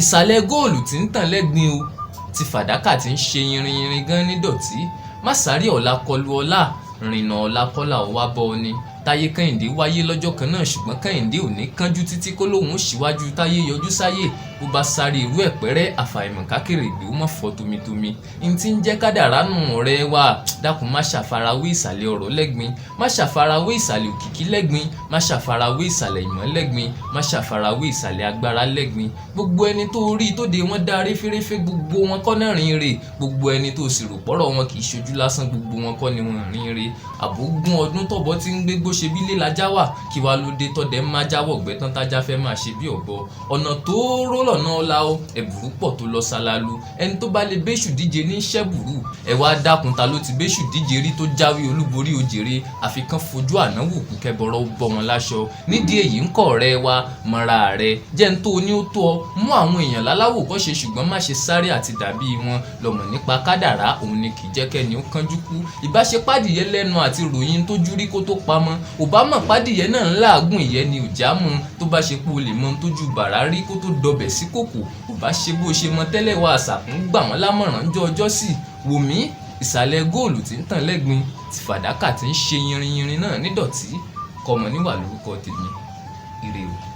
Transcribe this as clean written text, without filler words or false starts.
Ìsàlẹ̀ góòlù tí ń tàn lẹ́gbin o, ti fàdákà tí ń ṣe yinrinyinrin gan nídọ̀tí. Má sáré ọ̀la kọlu ọlá, rìnnà ọ̀la kọ́là ó wá bọ́ ọ ni. Táyé Kẹ́hìndé wáyé lọ́jọ́ kan náà, ṣùgbọ́n Kẹ́hìndé ò ní kánjú títí kó lóun ó ṣíwájú Táyé yọjú sáyé. Bó bá sáré irú ẹ̀ pẹ́rẹ́, àfàìmọ̀ kákèrègbè ó má fọ́ tomitomi. N tí ń jẹ́ kádàrá nù, ọ̀rẹ́ wa. Dákun, má ṣàfarawé ìsàlẹ̀ ọ̀rọ̀ lẹ́gbin, má ṣàfarawé ìsàlẹ̀ òkìkí lẹ́gbin, má ṣàfarawé ìsàlẹ̀ ìmọ̀ lẹ́gbin, má ṣàfarawé ìsàlẹ̀ agbára lẹ́gbin. Gbogbo ẹni tó rí tó de wọn dá référéfé, gbogbo wọn kọ́ náà rìn rè. Gbogbo ẹni tó sì rò pọ́rọ̀ wọn kì í ṣojú lásán, gbogbo wọn kọ́ ni wọ́n rìn rè. Àbógún ọdún tọ́bọ tí ń gbégbó ṣe bí lé lajá wà, kí wàá ló dé tọ́dẹ̀ ń má jáwọ́ ọ̀gbẹ́ tán tájá fẹ́ máa ṣe bí ọ̀bọ? Ọ̀nà tóóró lọ̀nà ọ̀la o, ẹ̀bùrú pọ̀ tó lọ ṣalalu. Ẹni tó bá lè béṣù díje ní ṣẹ́bùrú. Ẹ wá dákun, ta ló ti béṣù díje rí tó jáwé olúborí òjèrè? Àfi kán fojú ànáwó kú kẹbọrọ ó bọ́ wọn láṣọ. Nídìí èyí ń kọ́, ọ̀rẹ́ wa, mọ̀ra rẹ jẹ́ ń tó o ní ó tó ọ. Mú àwọn èèyàn láláwò kọ́ ṣe, ṣùgbọ́n má ṣe sáré àti dàbí wọn. Lọ́mọ nípa kádàrá, òun ni kì í jẹ́ kẹ́ni ó kánjú kú. Ìbáṣepádìyẹ lẹ́nu àti ròyìn tójú rí kó tó pamọ́. Ò bá mọ̀ pádìyẹ náà ń làágùn, ìyẹ́ ni ò já mu. Tó bá ṣe pé o lè mọ ohun tójú bàrá rí kó tó dọbẹ̀ sí kòkò, ò bá ṣe bó ṣe mọ tẹ́lẹ̀ wá. Àṣàkùn gbà wọ́n lámọ̀ràn ńjọ́ ọjọ́ sí. Wò mí, ìsàlẹ̀ góòlù tí ń tàn lẹ́gbin, ti fàdákà tí ń ṣe yinrinyinrin náà nídọ̀tí. Kọ́mọ níwà lórúkọ tèmi. Ire o.